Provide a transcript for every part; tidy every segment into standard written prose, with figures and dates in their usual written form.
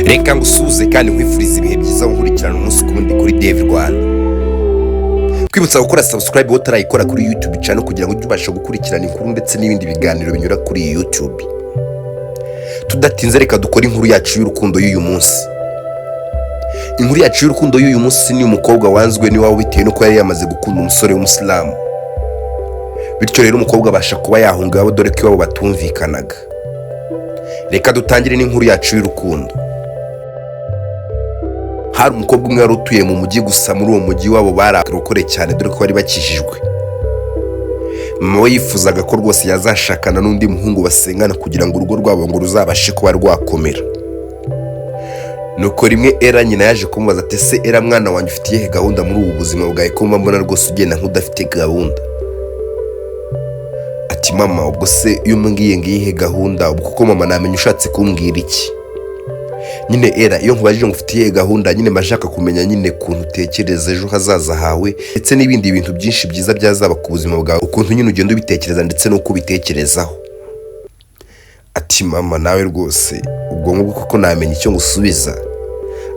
Reka ngusuhuze kandi nkwifuriza ibihe byiza, nkurikirana umunsi ku wundi kuri Dave Rwanda. Kwibutsa gukora subscribe wowe utarayikora kuri YouTube channel, kugira ngo ujye ubasha gukurikirana inkuru ndetse n'ibindi biganiro binyura kuri iyi YouTube. Tudatinze, reka dukore inkuru yacu y'urukundo y'uyu munsi. Inkuru yacu y'urukundo y'uyu munsi ni umukobwa wanzwe n'iwabo bitewe n'uko yari yamaze gukunda umusore w'umusilamu. Bityo rero umukobwa abasha kuba yahunga iwabo, dore ko iwabo batumvikanaga. Reka dutangire n'inkuru yacu y'urukundo. Hari umukobwa umwe wari utuye mu mujyi, gusa muri uwo mujyi wabo bari abarokore cyane, dore ko bari bakijijwe. Mama we yifuzaga ko rwose yazashakana n'undi muhungu basengana, kugira ngo urugo rwabo ngo ruzabashe kuba rwakomera. Nuko rimwe Era, nyina yaje kumubaza ati: "Ese Era mwana wanjye, ufite iyihe gahunda muri ubu buzima bwawe, ko mba mbona rwose ugenda nk'udafite gahunda?" Ati: "Mama, ubwo se iyo umbwiye ngo iyihe gahunda, ubwo kuko mama namenya ushatse kumbwira iki?" "Nyine Era, iyo nkubajije ngo ufite iyihe gahunda, nyine mba nshaka kumenya nyine ukuntu utekereza ejo hazaza hawe, ndetse n'ibindi bintu byinshi byiza byazaba ku buzima bwawe, ukuntu nyine ugenda ubitekereza ndetse n'uko ubitekerezaho." Ati: "Mama, nawe rwose ubwo ngubwo kuko namenya icyo ngusubiza?"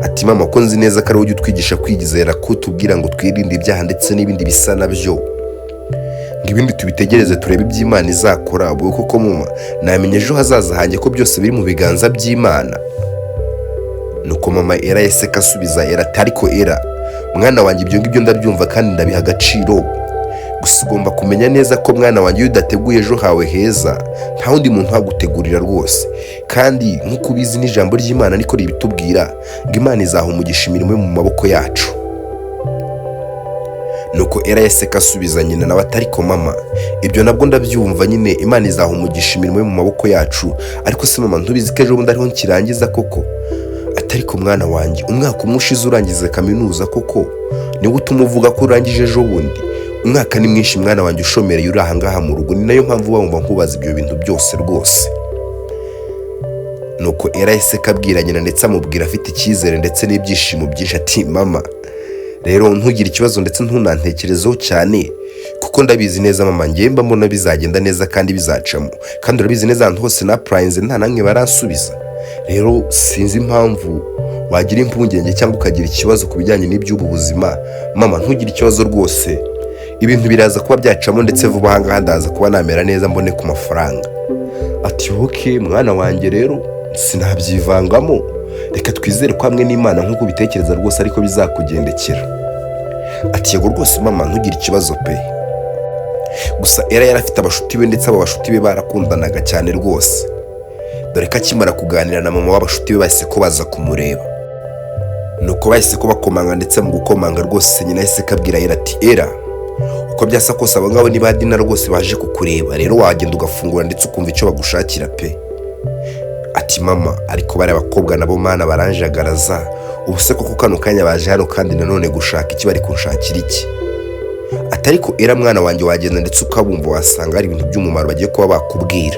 Ati: "Mama, ko nzi neza ko ari wowe ujya utwigisha kwizera, ko utubwira ngo twirinde ibyaha ndetse n'ibindi bisa nabyo, ngo ibindi tubitegereze turebe iby'Imana izakora, ubwo koko mama namenya ejo hazaza hanjye, ko byose biri mu biganza by'Imana?" Nuko mama Era yaseka asubiza Era ati: "Ariko Era mwana wanjye, ibyo ngibyo ndabyumva kandi ndabiha agaciro. Gusa ugomba kumenya neza ko mwana wanjye, iyo udateguye ejo hawe heza, nta wundi muntu uhagutegurira rwose. Kandi nk'uko ubizi, n'ijambo ry'Imana niko ribitubwira, ngo Imana izaha umugisha imirimo yo mu maboko yacu." Nuko Era yaseka asubiza nyina nawe ati: "Ariko mama, ibyo nabwo ndabyumva nyine, Imana izaha umugisha imirimo yo mu maboko yacu. Ariko se mama, ntubizi ko ejo bundi ariho nkirangiza koko?" Ati: "Ariko mwana wanjye, umwaka umwe ushize urangiza kaminuza koko niwe utuma uvuga ko urangije ejo bundi? Umwaka ni mwinshi mwana wanjye ushomereye uri ahangaha mu rugo. Ni nayo mpamvu wumva nkubaza ibyo bintu byose rwose." Nuko Era yahise abwira nyina, ndetse amubwira afite icyizere ndetse n'ibyishimo byinshi, ati: "Mama rero, ntugire ikibazo ndetse ntunantekerezeho cyane, kuko ndabizi neza mama, ngewe mba mbona bizagenda neza kandi bizacamo. Kandi urabizi neza, ahantu hose na-applyinze nta namwe baransubiza. Rero sinzi impamvu wagira impungenge cyangwa ukagira ikibazo ku bijyanye n'iby'ubu buzima. Mama, ntugire ikibazo rwose, ibintu biraza kuba byacamo, ndetse vuba aha ngaha ndaza kuba namera neza mbone ku mafaranga." Ati: "Okay mwana wanjye, rero sinabyivangamo, reka twizere ko hamwe n'Imana nk'uko ubitekereza rwose ariko bizakugendekera." Ati: "Yego rwose mama, ntugire ikibazo pe." Gusa Era yari afite abashuti be, ndetse abo bashuti be barakundanaga cyane rwose, dore ko akimara kuganira na mama w'abashuti be bahise ko baza kumureba. Nuko bahise ko bakomanga, ndetse mu gukomanga rwose nyina yahise kabwira Era ati: "Era, uko byasa kose abo ngabo ni ba Dina rwose baje kukureba. Rero wagenda ugafungura ndetse ukumva icyo bagushakira pe." Ati: "Mama, ariko bariya bakobwa nabo mana baranjagaraza. Ubu se koko kano kanya baje hano kandi nanone gushaka iki? Bari kunshakira iki?" Ati: "Ariko Era mwana wanjye, wagenda ndetse ukabumva, wasanga hari ibintu by'umumaro bagiye kuba bakubwira."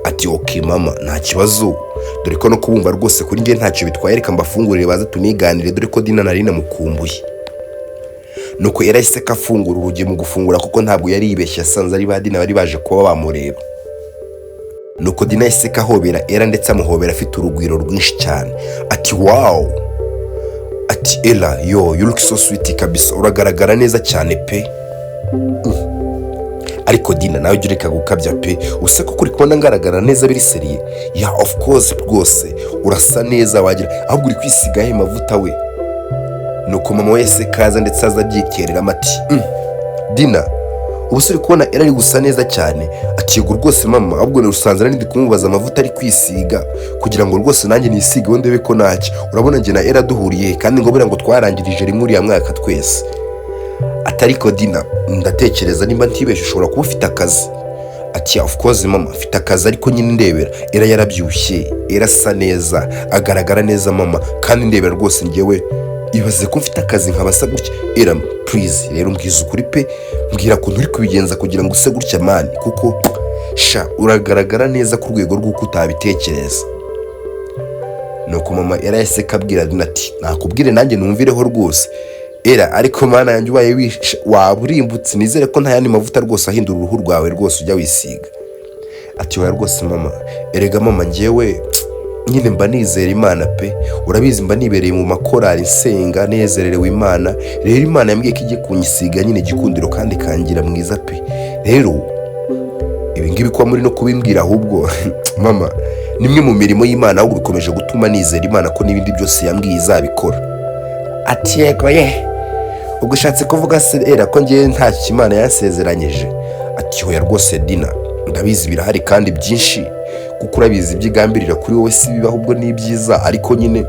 Ati: "Okay mama, nta kibazo, dore ko no kubumva rwose kuri njye ntacyo bitwaye. Reka mbafungurire baze tuniganire, dore ko Dina nari namukumbuye." Nuko Era yahise ko afungura urugi. Mu gufungura kuko ntabwo yari yibeshye, yasanze ari ba Dina bari baje kuba bamureba. Nuko Dina yahise ko ahobera Era, ndetse amuhobera afite urugwiro rwinshi cyane, ati: "Wow!" Ati: "Era yo, you look so sweet kabisa, uragaragara neza cyane pe." "Ariko Dina, nawe ujya ureka gukabya pe. Use koko uri kubona ngaragara neza biri sérieux?" "Yeah, of course, rwose urasa neza wagira. Ahubwo uri kwisigaho ayo mavuta we?" Nuko mama wese kaza ndetse aza abyitereramo ati: Dina, ubu se uri kubona Era ari gusa neza cyane?" Ati: "Yego rwose mama, ahubwo usanze nari ndi kumubaza amavuta ari kwisiga kugira ngo rwose nanjye nisigeho ndebe ko ntacyo. Urabona njye na Era duhuriye, kandi ngo buriya ngo twarangirije rimwe uriya mwaka twese." Ati: "Ariko Dina, ndatekereza nimba ntibeshye ushobora kuba ufite akazi." Ati: "Of course mama, mfite akazi, ariko nyine ndebera Era yarabyibushye, Era asa neza, agaragara neza mama. Kandi ndebera rwose, ngewe ibaze ko mfite akazi nkaba asa gutya. Era, please rero mbwiza ukuri pe, mbwira ukuntu uri kubigenza kugira ngo use gutya man, kuko sha uragaragara neza ku rwego rw'uko utabitekereza." Nuko mama Era yahise kabwira Dina ati: "Nakubwire nanjye numvireho rwose Era. Ariko mana yanjye, ubaye waba urimbutse. Nizere ko nta yandi mavuta rwose ahindura uruhu rwawe rwose ujya wisiga." Ati: "Oya rwose mama, erega mama ngewe Nyine mba nizera Imana pe, urabizi mba nibereye mu makorari nsenga nezererewe Imana. Rero Imana yambwiye ko igiye kunyisiga nyine igikundiro kandi ikangira mwiza pe. Rero ibi ngibi kuba muri no kubimbwira, ahubwo mama, ni imwe mu mirimo y'Imana, ahubwo bikomeje gutuma nizera Imana ko n'ibindi byose yambwiye izabikora. Ati: "Yego ye, ubwo ushatse kuvuga se era ko ngewe nta Imana yansezeranyije?" Ati: "Hoya rwose Dina, ndabizi birahari kandi byinshi, kuko urabizi ibyo igambirira kuri wowe si bibi, ahubwo ni ibyiza, ariko nyine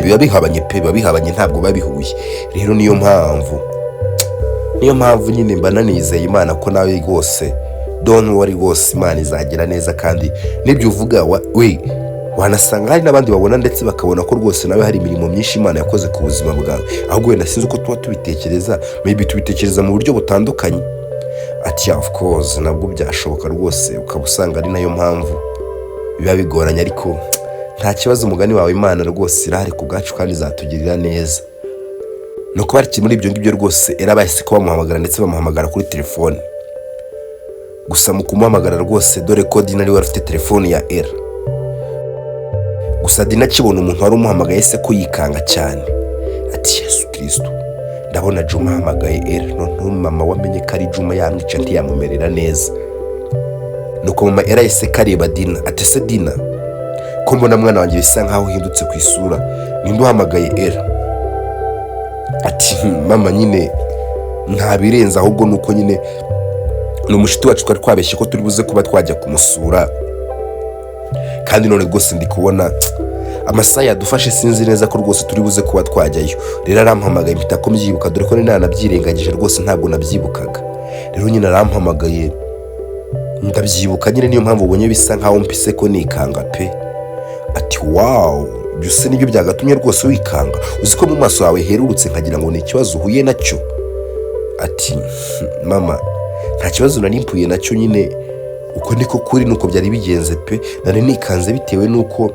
biba bihabanye pe, biba bihabanye, ntabwo biba bihuye. Rero niyo mpamvu nyine mba nanizeye Imana ko nawe rwose, don't worry, rwose Imana izagira neza. Kandi n'ibyo uvuga we wanasanga hari n'abandi babona ndetse bakabona ko rwose nawe hari imirimo myinshi Imana yakoze ku buzima bwawe, ahubwo wenda sinzi uko tuba tubitekereza, maybe tubitekereza mu buryo butandukanye." Ati: "Of course, nabwo byashoboka rwose, ukaba usanga ari nayo mpamvu biba bigoranye, ariko nta kibazo, umugani wawe Imana rwose irahari ku bwacu kandi izatugirira neza." Ni uko bari muri ibyo ngibyo rwose, era bahise ko bamuhamagara, ndetse bamuhamagara kuri telefone. Gusa mu kumuhamagara rwose, dore ko Dina ariwe wari ufite telefone ya Era, gusa Dina akibona umuntu wari umuhamagaye se ko yikanga cyane, ati: "Yesu Kirisitu, ndabona Juma ahamagaye Era, noneho mama wamenye ko ari Juma yamwica, ntiyamumerera neza." Nuko mama Era yahise kareba Dina, ati: "Ese Dina, ko mbona mwana wanjye bisa nkaho uhindutse ku isura, ninde uhamagaye Era?" Ati: "Mama, nyine nta birenze, ahubwo nuko nyine ni umushuti wacu twari twabeshye ko turi buze kuba twajya kumusura, kandi none rwose ndi kubona amasaha yadufashe, sinzi neza ko rwose turi buze kuba twajyayo. Rero arampamagaye mpita ko mbyibuka, dore ko nanabyirengagije rwose, ntabwo nabyibukaga. Rero nyine arampamagaye ndabyibuka nyine, niyo mpamvu ubonye bisa nkaho mpise ko nikanga pe." Ati: "Wow, ibyo se nibyo byagatumye rwose wikanga? Uzi ko mu maso hawe herurutse nkagira ngo ni ikibazo uhuye nacyo?" Ati: "Mama, nta kibazo nari mpuye nacyo, nyine uko niko kuri, nuko byari bigenze pe. Nari nikanze bitewe n'uko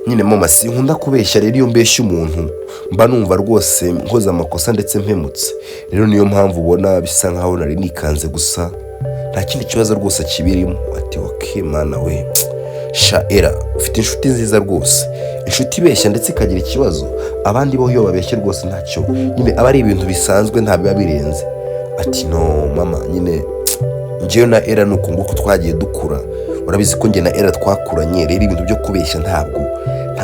nyine, mama, sinkunda kubeshya. Rero iyo mbeshya umuntu mba numva rwose nkoze amakosa ndetse mpemutse. Rero niyo mpamvu ubona bisa nkaho nari nikanze, gusa nta kindi kibazo rwose kibirimo." Ati: "Okay mana we, sha Era, ufite inshuti nziza rwose, inshuti ibeshya ndetse ikagira ikibazo. Abandi bo iyo babeshye rwose ntacyo, nyine aba ari ibintu bisanzwe, nta biba birenze." Ati: "No mama, nyine njyewe na Era ni uku nguku twagiye dukura, urabizi ko njye na Era twakuranye. Rero ibintu byo kubeshya ntabwo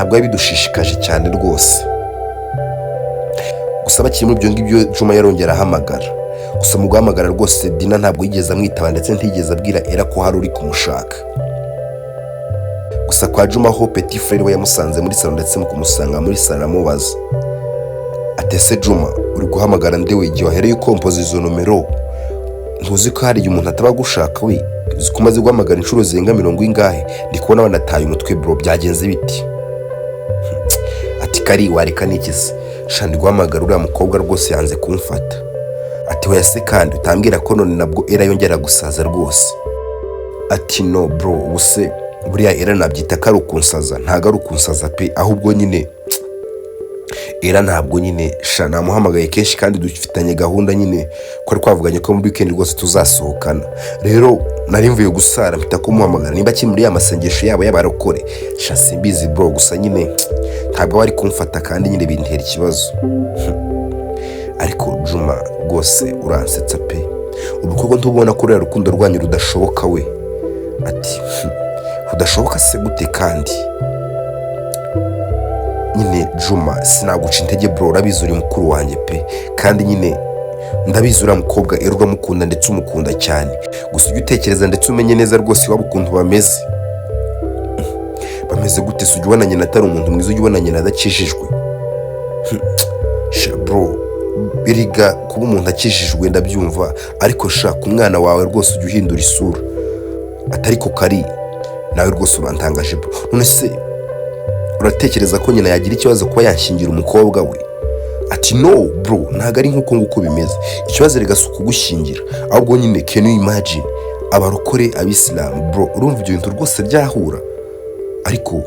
biba bidushishikaje cyane rwose." Gusa bakiri muri ibyo ngibyo, Juma yarongera ahamagara. Gusa mu guhamagara rwose, Dina ntabwo yigeze amwitaba, ndetse ntiyigeze abwira Era ko hari uri kumushaka. Gusa kwa Juma ho, petit frère we yamusanze muri salo, ndetse mu kumusanga muri salo aramubaza ati: "Ese Juma, uri guhamagara nde we? Igihe wahereye ukompoza izo nomero, ntuzi ko hari igihe umuntu ataba agushaka we? Uzi ko umaze guhamagara inshuro zirenga mirongo ingahe? Ndi kubona wanataye umutwe bro, byagenze biti?" Ati: "Kari wareka niki se sha, ndi guhamagara uriya mukobwa rwose yanze kumfata." Ati: "Hoya se kandi utambwira ko none nabwo Era yongera gusaza rwose?" Ati: "No bro, ubu se buriya Era nabyita ko ari ukunsaza? Ntabwo ari ukunsaza pe, ahubwo nyine Era ntabwo nyine sha, namuhamagaye kenshi kandi dufitanye gahunda nyine ko ari twavuganye ko muri weekend rwose tuzasohokana. Rero nari mvuye gusara mpita kumuhamagara, nimba akiri muri ya masengesho yabo y'abarokore sha simbizi bro, gusa nyine ntabwo aba ari kumfata kandi nyine bintera ikibazo." "Ariko Juma, rwose uransetsa pe, ubu koko ntubona ko uriya rukundo rwanyu rudashoboka we?" Ati: "Rudashoboka se gute kandi?" "Nyine Juma, sinaguca intege bro, urabizi uri mukuru wanjye pe, kandi nyine ndabizi uriya mukobwa rero uramukunda ndetse umukunda cyane. Gusa ujye utekereza ndetse umenye neza rwose iwabo ukuntu bameze." "Bameze gute se? Ujya ubona nyina atari umuntu mwiza? Ujya ubona nyina adakijijwe?" "Sha bro, biriga kuba umuntu akijijwe ndabyumva, ariko sha ku mwana wawe rwose ujya uhindura isura." Atari ko kari, nawe rwose urantangaje bro. None se uratekereza ko nyina yagira ikibazo kuba yanshyingira umukobwa we?" Ati: "No bro, ntabwo ari nk'uko nguko bimeze. Ikibazo rega si ukugushyingira, ahubwo nyine can you imagine abarokore, abisilamu bro? Urumva ibyo bintu rwose byahura?" "Ariko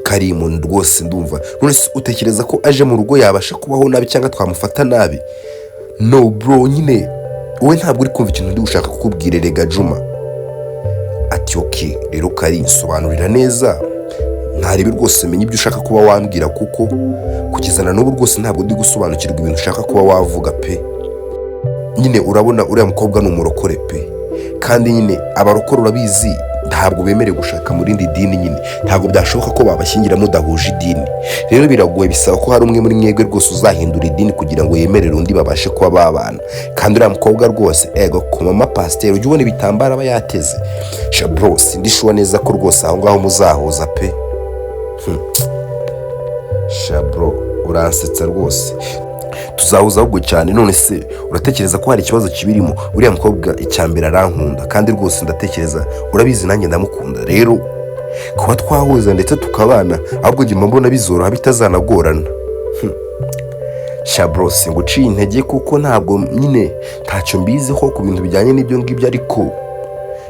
Karimu rwose ndumva, none se utekereza ko aje mu rugo yabasha kubaho nabi cyangwa twamufata nabi?" "No bro, nyine wowe ntabwo uri kumva ikintu ndi gushaka kukubwira erega Juma." Ati: "Rero nyine Ati: "Okay, rero kari nsobanurira neza, ntarebe rwose menye ibyo ushaka kuba wambwira, kuko kugeza na n'ubu rwose ntabwo ndi gusobanukirwa ibintu ushaka kuba wavuga pe. Nyine urabona uriya mukobwa ni umurokore pe, kandi nyine abarokore urabizi ntabwo bemerewe gushaka mu rindi dini. Nyine ntabwo byashoboka ko babashyingira mudahuje idini. Rero biragoye, bisaba ko hari umwe muri mwebwe rwose uzahindura idini kugira ngo yemerere undi babashe kuba babana. Kandi uriya mukobwa rwose, ego ku mama pasiteri, ujya ubona ibitambaro aba yateze. Sha bro, sindi sure neza ko rwose aho ngaho muzahuza pe. Sha bro, uransetsa rwose, tuzahuza ahubwo cyane. None se uratekereza ko hari ikibazo kibirimo? Uriya mukobwa icya mbere arankunda, kandi rwose ndatekereza urabizi nanjye ndamukunda. Rero kuba twahuza ndetse tukabana, ahubwo njye mba mbona bizoroha, bitazanagorana. Sha bro, singuciye intege kuko ntabwo nyine ntacyo mbiziho ku bintu bijyanye n'ibyo ngibyo, ariko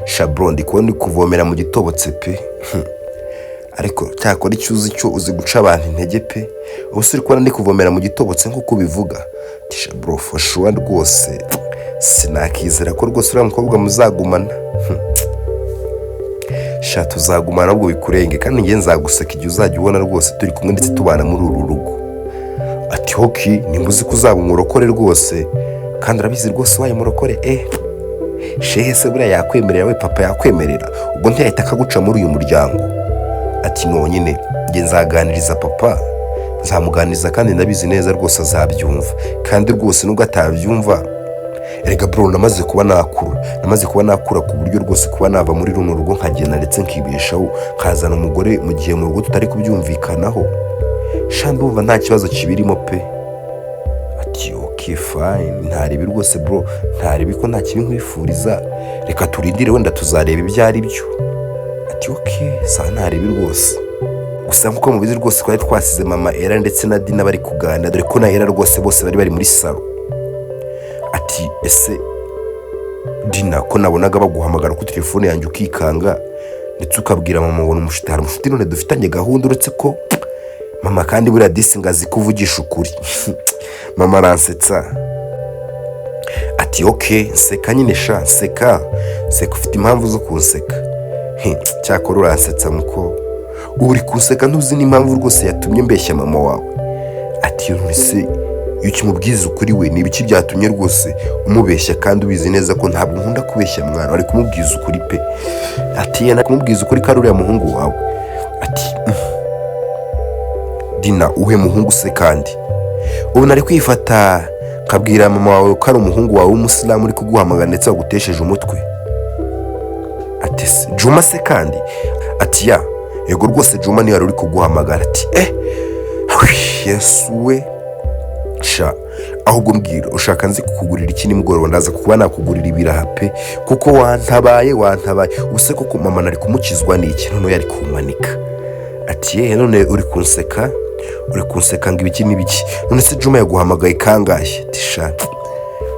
sha bro, ndi kubona uri kuvomera mu gitobotse pe. Ariko cyakora icyo uzi cyo, uzi guca abantu intege pe. Ubu se uri kubona ndi kuvomera mu gitobotse nk'uko ubivuga? Sha bro, for sure rwose sinakizera ko rwose uriya mukobwa muzagumana. Sha tuzagumana ahubwo bikurenge, kandi njye nzaguseka igihe uzajya ubona rwose turi kumwe ndetse tubana muri uru rugo. Ati: "Okay, nimba uzi ko uzaba umurokore rwose, kandi urabizi rwose ubaye umurokore, shehe se buriya yakwemerera? We papa yakwemerera? Ubwo ntiyahita akaguca muri uyu muryango?" Ati: "Nonyine njye nzaganiriza papa, nzamuganiriza, kandi ndabizi neza rwose azabyumva. Kandi rwose nubwo atabyumva, erega bro, namaze kuba nakura ku buryo rwose kuba nava muri runo rugo nkagenda ndetse nkibeshaho, nkazana umugore mu gihe mu rugo tutari kubyumvikanaho, sha ndumva nta kibazo kibirimo pe." Ati: "Okay, fine, ntaribi rwose bro, ntaribi ko nta kibi nkwifuriza. Reka turindire wenda tuzareba ibyo ari byo." Ati: "Okay, sawa, ntaribi rwose." Gusa nk'uko mubizi rwose, twari twasize mama Era ndetse na Dina bari kuganira, dore ko na Era rwose bose bari bari muri salo. Ati: "Ese Dina, ko nabonaga baguhamagara kuri telefone yanjye ukikanga, ndetse ukabwira mama ngo ni umushuti, hari umushuti none dufitanye gahunda? Uretse ko mama kandi buriya disi ngo azi kuvugisha ukuri." Mama aransetsa. Ati: "Okay, nseka nyine sha, nseka, nseka, ufite impamvu zo kunseka. Cyakora uransetsa muko, ubu uri kunseka ntuzi n'impamvu rwose yatumye mbeshya mama wawe." Ati: "None se iyo ukimubwiza ukuri we, ni ibiki byatumye rwose umubeshya kandi ubizi neza ko ntabwo nkunda kubeshya mwana? Wari kumubwiza ukuri pe." Ati: "Yenda kumubwiza ukuri ko ari uriya muhungu wawe." Ati: "Dina, uhe muhungu se? Kandi ubu nari kwifata nkabwira mama wawe ko ari umuhungu wawe w'umusilamu uri kuguhamagara ndetse wagutesheje umutwe?" Ati: "Se Juma se kandi?" Ati: "Ya, yego rwose, Juma niwe wari uri kuguhamagara." Ati: "Eh, Yesu we! Sha ahubwo mbwira, ushaka nzi kukugurira iki nimugoroba? Ndaza kuba nakugurira ibiraha pe, kuko wantabaye, wantabaye. Ubuse koko mama nari kumukizwa n'iki? Noneho yari kumanika." Ati: "Yehe, none uri kunseka, uri kunseka ngo ibiki n'ibiki? None se Juma yaguhamagaye kangahe?" Ati: "Sha,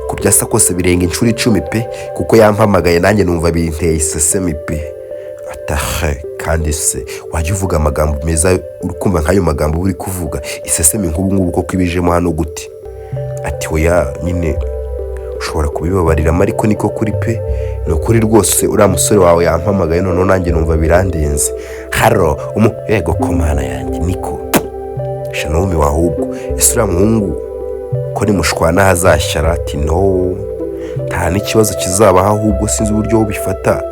ku byasa kose birenga inshuro 10 pe, kuko yampamagaye nanjye numva binteye isesemi pe." Atahe, kandi se wajya uvuga amagambo meza? Uri kumva nk'ayo magambo uri kuvuga isesemi nk'ubu ngubu koko ibijemo hano gute? Ati: "Oya nyine, ushobora kubibabariramo, ariko niko kuri pe, ni ukuri rwose uriya musore wawe yampamagaye, noneho nanjye numva birandenze haro umu yego komana yanjye niko sha numiwe. Ahubwo ese uriya muhungu ko nimushwana hazashyara?" Ati: "No, nta n'ikibazo kizabaho, ahubwo sinzi uburyo ubifata.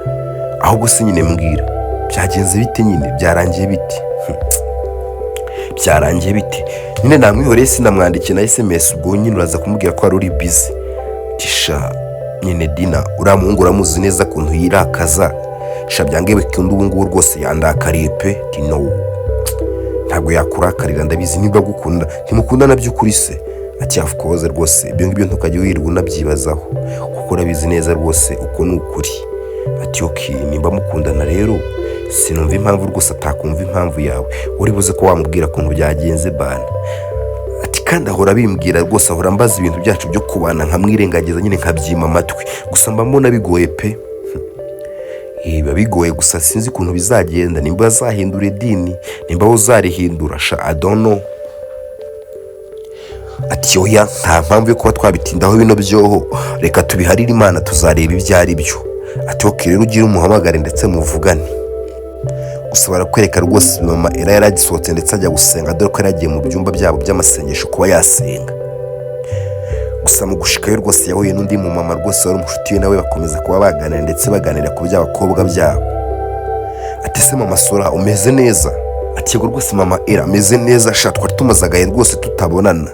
Ahubwo se nyine mbwira, byagenze bite nyine? Byarangiye bite? Byarangiye bite nyine?" Namwihoreye, sinamwandikiye na SMS. Ubwo nyine uraza kumubwira ko wari uri busy. Tisha nyine Dina, uriya muhungu uramuzi neza ukuntu yirakaza. Sha byange bikunda, ubu ngubu rwose yandakariye pe. Ti: "No, ntabwo yakurakarira, ndabizi niba agukunda. Ntimukundana by'ukuri se?" Ati: "Of course rwose, ibyo ngibyo ntukajya wirirwa unabyibazaho kuko urabizi neza rwose uko ni ukuri." Ati: "Okay, nimba mukundana rero sinumva impamvu rwose atakumva impamvu yawe. Uri buze ko wamubwira ukuntu byagenze bana." Ati: "Kandi ahora abimbwira rwose, ahora ambaza ibintu byacu byo kubana, nkamwirengagiza nyine, nkabyima amatwi. Gusa mba mbona bigoye pe. Biba bigoye, gusa sinzi ukuntu bizagenda, nimba azahindura idini, nimba uzarihindura, sha I don't know." Ati: "Oya, nta mpamvu yo kuba twabitindaho bino byoho, reka tubiharire Imana, tuzareba ibyo ari byo." Ati: "Okay, rero ugire umuhamagare ndetse muvugane." Gusa barakwereka rwose mama Era yaragisohotse ndetse ajya gusenga, dore ko yari yagiye mu byumba byabo by'amasengesho kuba yasenga. Gusa mu gushikayo rwose yahuye n'undi mumama rwose wari umushuti we, nawe bakomeza kuba baganira ndetse baganira ku by'abakobwa byabo. Ati: "Se mama Sora, umeze neza?" Ati: "Yego rwose mama Era, ameze neza sha, twari tumaze agahe rwose tutabonana."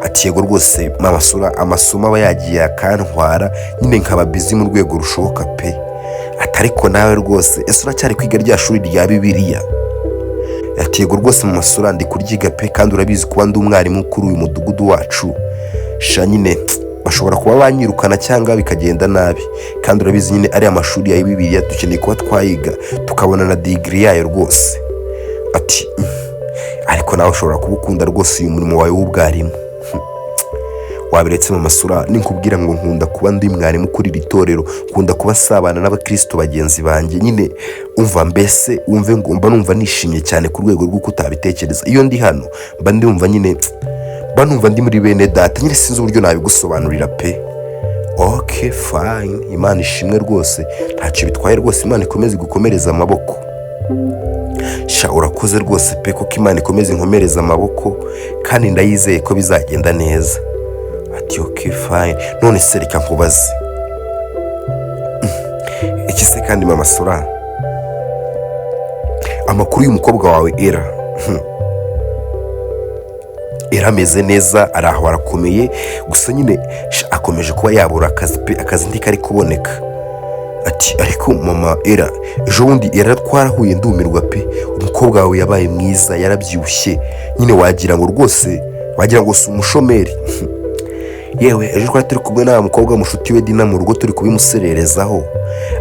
Ati: "Yego rwose mama Sora, amasomo aba yagiye akantwara nyine nkaba busy mu rwego rushoboka pe." Ati: "Ariko nawe rwose, ese uracyari kwiga rya shuri rya Bibiliya?" Ati: "Yego rwose mama Sora, ndi kuryiga pe, kandi urabizi kuba ndi umwarimu kuri uyu mudugudu wacu sha, nyine bashobora kuba banyirukana cyangwa bikagenda nabi, kandi urabizi nyine ariya mashuri ya Bibiliya dukeneye kuba twayiga tukabona na degree yayo rwose." Ati: "Ariko nawe ushobora kuba ukunda rwose uyu murimo wawe w'ubwarimu." "Wabiretse mama Sura, ninkubwira ngo nkunda kuba ndi mwarimu kuri iri torero, nkunda kuba nsabana n'abakristo bagenzi banjye nyine, umva mbese wumve ngo mba numva nishimye cyane ku rwego rw'uko utabitekereza. Iyo ndi hano mba ndumva nyine, mba numva ndi muri bene data nyine, sinzi uburyo nabigusobanurira pe." "Okay, fine, Imana ishimwe rwose, ntacyo bitwaye rwose, Imana ikomeze igukomereze amaboko sha." "Urakoze rwose pe, kuko Imana ikomeze inkomereze amaboko kandi ndayizeye ko bizagenda neza." Ati: "Okay, fine, none se reka nkubaze iki se kandi mama Sora? Amakuru y'umukobwa wawe Era?" "Era ameze neza, ari aho arakomeye, gusa nyine sha, akomeje kuba yabura akazi pe, akazi ntikari kuboneka." Ati: "Ariko mama Era, ejo bundi Era twarahuye ndumirwa pe, umukobwa wawe yabaye mwiza, yarabyibushye nyine, wagira ngo rwose, wagira ngo si umushomeri. Yewe, ejo twari turi kumwe n'aba mukobwa mushuti we Dina mu rugo, turi kubimusererezaho,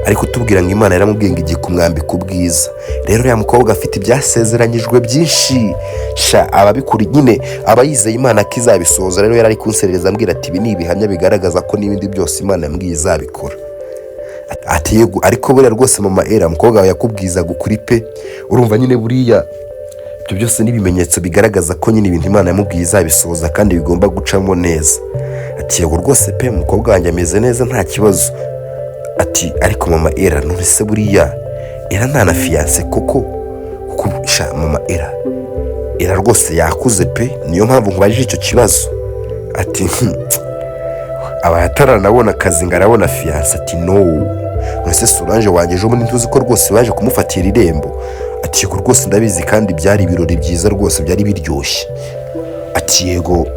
ariko tubwira ngo Imana yaramubwiye ngo igiye kumwambika ubwiza. Rero uriya mukobwa afite ibyasezeranyijwe byinshi sha, ababikuri nyine aba yizeye Imana ko izabisohoza. Rero yari ari kunserereza ambwira ati ibi ni ibihamya bigaragaza ko n'ibindi byose Imana yambwiye izabikora." Ati: "Yego, ariko buriya rwose mama Era, umukobwa wawe yakubwizaga ukuri pe, urumva nyine buriya ibyo byose ni ibimenyetso bigaragaza ko nyine ibintu Imana yamubwiye izabisohoza kandi bigomba gucamo neza." Ati: "Yego rwose pe, umukobwa wanjye ameze neza, nta kibazo." Ati: "Ariko mama Era, none se buriya Era nta na fiancé koko? Kuko sha mama Era, Era rwose yakuze pe, niyo mpamvu nkubajije icyo kibazo." Ati: "Aba ataranabona akazi ngo arabona fiancé?" Ati: "No, none se Solange wanjye ejo bundi ntuzi ko rwose baje kumufatira irembo?" Ati: "Yego rwose ndabizi, kandi byari ibirori byiza rwose, byari biryoshye." Ati: "Yego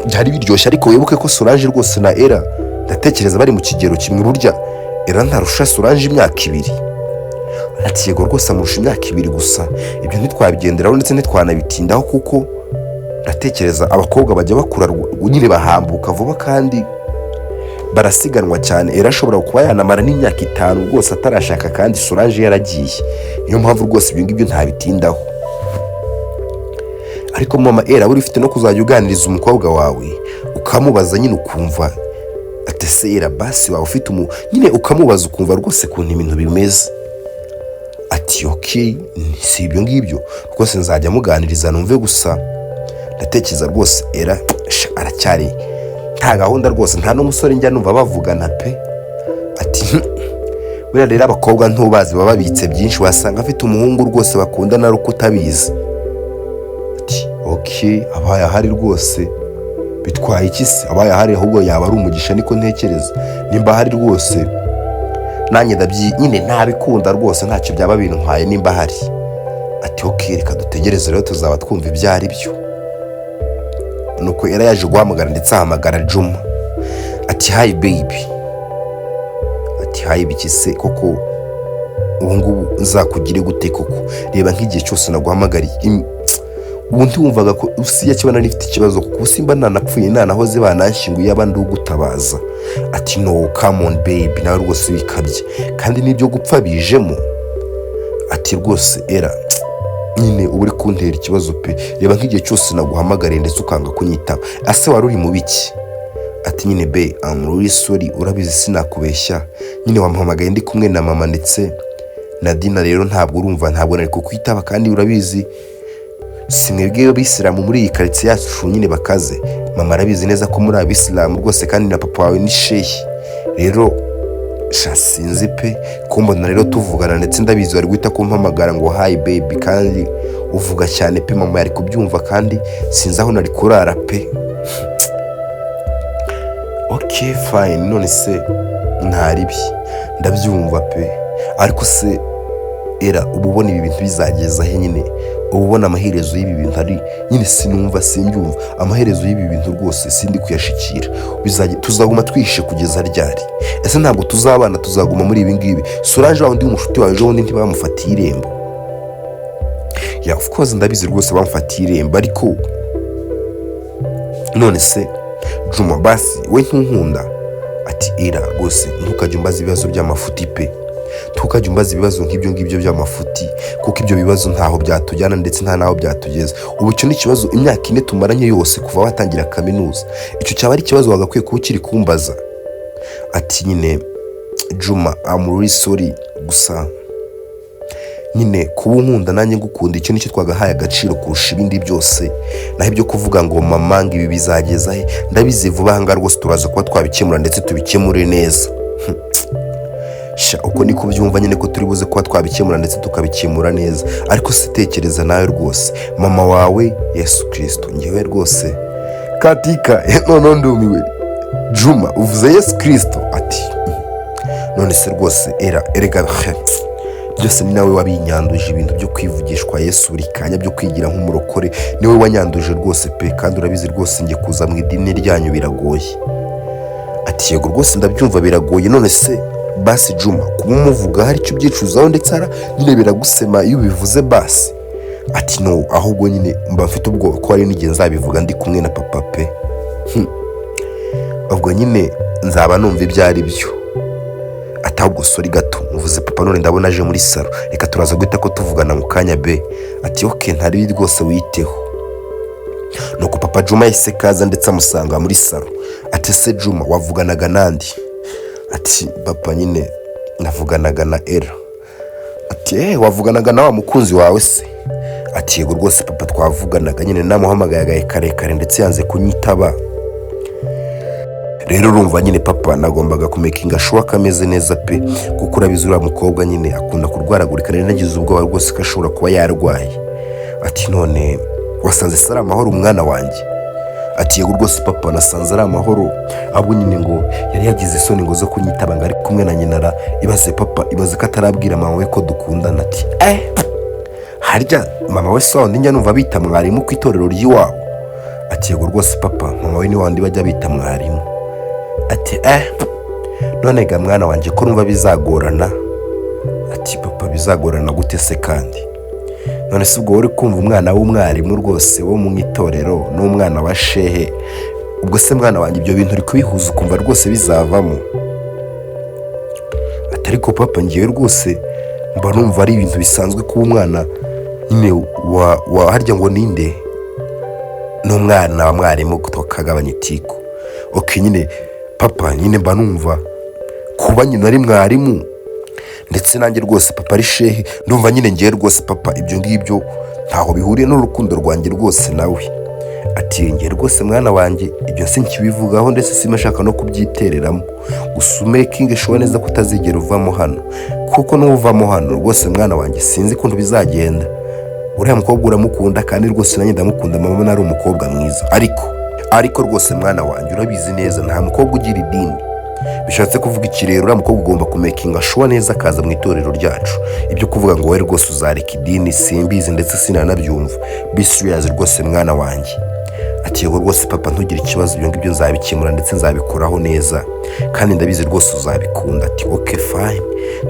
byari biryoshye, ariko wibuke ko Solange rwose na Era ndatekereza bari mu kigero kimwe, burya Era ntarusha Solange imyaka 2?" Ati: "Yego rwose amurusha imyaka 2, gusa ibyo ntitwabigenderaho ndetse ntitwanabitindaho, kuko ndatekereza abakobwa bajya bakura nyine bahambuka vuba kandi barasiganwa cyane. Era ashobora kuba yanamara n'imyaka 5 rwose atarashaka kandi Solange yaragiye, niyo mpamvu rwose ibyo ngibyo ntabitindaho. Ariko mama Era, buri ufite no kuzajya uganiriza umukobwa wawe ukamubaza nyine, ukumva ati ese Era basi waba ufite umu nyine, ukamubaza ukumva rwose ukuntu ibintu bimeze." Ati: "Okay, si ibyo ngibyo rwose, nzajya muganiriza numve, gusa ndatekereza rwose Era sha, aracyari nta gahunda rwose, nta n'umusore njya numva bavugana pe." Ati: "Buriya rero abakobwa ntubazi, baba babitse byinshi, wasanga afite umuhungu rwose bakundana ari uko utabizi." Ati: "Okay, abaye ahari rwose bitwaye iki se? Abaye ahari ahubwo yaba ari umugisha, niko ntekereza. Nimba ahari rwose nanjye ndabyi nyine ntabikunda rwose, ntacyo byaba bintwaye nimba ahari." Ati: "Okay, reka dutegereze rero, tuzaba twumva ibyo ari byo." Nuko yari yaje guhamagara ndetse ahamagara Juma. Ati: "Hi baby." Ati: "Hi biki se koko? Ubu ngubu nzakugire gute koko? Reba nk'igihe cyose naguhamagariye, ubu ntiwumvaga ko usiya kibona nifite ikibazo kuko simba nanapfuye nanahoze bananshyinguye yaba ndi ugutabaza." Ati: "No, come on baby, nawe rwose bikabye kandi n'ibyo gupfa bijemo." Ati: "Rwose Era nyine uba uri kuntera ikibazo pe, reba nk'igihe cyose naguhamagariye ndetse ukanga kunyitaba, ase wari uri mu biki?" Ati: "Nyine bae, I'm really sorry, urabizi sinakubeshya nyine, wamuhamagaye ndi kumwe na mama ndetse na Dina, rero ntabwo urumva ntabwo nari kukwitaba, kandi urabizi si mwebwe abisilamu muri iyi karitsiye yacu nyine bakaze, mama arabizi neza ko muri abisilamu rwose, kandi na papa wawe ni shehi, rero Sha, sinzi pe, kumbona rero tuvugana, ndetse ndabizi wari guhita kumpamagara ngo "Hi baby", kandi uvuga cyane pe, mama yari kubyumva, kandi sinzi aho nari kurara pe. Ok, fine, none se ntaribi, ndabyumva pe. Ariko se era, uba ubona ibi bintu bizageza he nyine? Uba ubona amaherezo y'ibi bintu ari nyine? Sinumva, simbyumva amaherezo y'ibi bintu rwose, sindi kuyashikira. Tuzaguma twihishe kugeza ryari? Ese ntabwo tuzabana? Tuzaguma muri ibi ngibi? Solange wa wundi w'umushuti wawe, ejo bundi ntibamufatiye irembo? Yeah, of course, ndabizi rwose, bamufatiye irembo. Ariko none se Juma, basi we ntunkunda? Ati: "Era, rwose ntukajye umbaza ibibazo by'amafuti pe, ntukajye umbaza ibibazo nk'ibyo ngibyo by'amafuti, kuko ibyo bibazo ntaho byatujyana ndetse nta n'aho byatugeza. Ubu icyo ni ikibazo? Imyaka 4 tumaranye yose kuva watangira kaminuza, icyo cyaba ari ikibazo wagakwiye kuba ukiri kumbaza?" Ati: "Nyine Juma, I'm really sorry, gusa nyine kuba unkunda nanjye ngukunda, icyo nicyo twagahaye agaciro kurusha ibindi byose. Naho ibyo kuvuga ngo mama, ngo ibi bizageza he, ndabizi vuba aha ngaha rwose turaza kuba twabikemura, ndetse tubikemure neza." Sha, uko niko ubyumva nyine, ko turi buze kuba twabikemura ndetse tukabikemura neza. Ariko se tekereza nawe rwose, mama wawe, Yesu Kirisito, ngewe rwose katika noneho ndumiwe. Juma, uvuze Yesu Kirisito? Ati: "None se rwose era, erega byose ni nawe wabinyanduje, ibintu byo kwivugishwa Yesu buri kanya, byo kwigira nk'umurokore, niwe wanyanduje rwose pe. Kandi urabizi rwose, njye kuza mu idini ryanyu biragoye." Ati: "Yego rwose, ndabyumva, biragoye. None se basi Juma, kuba umuvuga hari icyo ubyicuzaho, ndetse nyine biragusema iyo ubivuze basi?" Ati: "No, ahubwo nyine mba mfite ubwoba ko hari n'igihe nzabivuga ndi kumwe na papa pe. Ubwo nyine nzaba numva ibyo ari byo." Ati: "Ahubwo sorry gato, muvuze papa none ndabona aje muri salon, reka turaza guhita ko tuvugana mu kanya be." Ati: "Ok, ntari rwose, witeho." Nuko papa Juma yahise kaza ndetse amusanga muri salon. Ati: "Se Juma, wavuganaga nandi?" Ati: "Papa, nyine navuganaga na Era." Ati: "Eh, wavuganaga na wa mukunzi wawe se?" Ati: "Yego rwose papa, twavuganaga nyine, namuhamagaye karekare ndetse yanze kunyitaba. Rero urumva nyine papa, nagombaga kumakinga sure ko ameze neza pe, kuko urabizi uriya mukobwa nyine akunda kurwaragurika, rero nagize ubwoba rwose ko ashobora kuba yarwaye." Ati: "None wasanze se ari amahoro, umwana wanjye?" Ati: "Yego rwose papa, nasanze ari amahoro, ahubwo nyine ngo yari yagize isoni ngo zo kunyitaba, ngo ari kumwe na nyina ra. Ibaze papa, ibaze ko atarabwira mama we ko dukundana." Ati: "Eh, harya mama we si wa wundi njya numva bita mwarimu ku itorero ry'iwabo?" Ati: "Yego rwose papa, mama we ni wa wundi bajya bita mwarimu." Ati: "Eh, none ga mwana wanjye, ko numva bizagorana?" Ati: "Papa, bizagorana gute se kandi? None se ubwo uri kumva umwana w'umwarimu rwose wo mu itorero n'umwana wa shehe, ubwo se mwana wanjye, ibyo bintu uri kubihuza ukumva rwose bizavamo?" Ati: "Ariko papa, ngewe rwose mba numva ari ibintu bisanzwe kuba umwana nyine wa harya ngo ninde, n'umwana wa mwarimu, tukagabanya itiku. Ok nyine papa, nyine mba numva kuba nyine ari mwarimu ndetse nanjye rwose papa ari shehe, ndumva nyine ngewe rwose papa, ibyo ngibyo ntaho bihuriye n'urukundo rwanjye rwose nawe." Ati: "Ngewe rwose mwana wanjye, ibyo sinkibivugaho, ndetse sinashaka no kubyitereramo. Gusa umakinge sure neza ko utazigera uvamo hano, kuko n'uvamo hano rwose mwana wanjye, sinzi ukuntu bizagenda. Uriya mukobwa uramukunda, kandi rwose nanjye ndamukunda, mama ari umukobwa mwiza. Ariko rwose mwana wanjye, urabizi neza nta mukobwa ugira idini. Bishatse kuvuga iki rero? Uriya mukobwa ugomba kumakinga sure neza akaza mu itorero ryacu. Ibyo kuvuga ngo wowe rwose uzareka idini, simbizi ndetse sinanabyumva. Be serious rwose mwana wanjye." Ati: "Yego rwose papa, ntugire ikibazo, ibyo ngibyo nzabikemura ndetse nzabikoraho neza, kandi ndabizi rwose uzabikunda." Ati: "Ok, fine,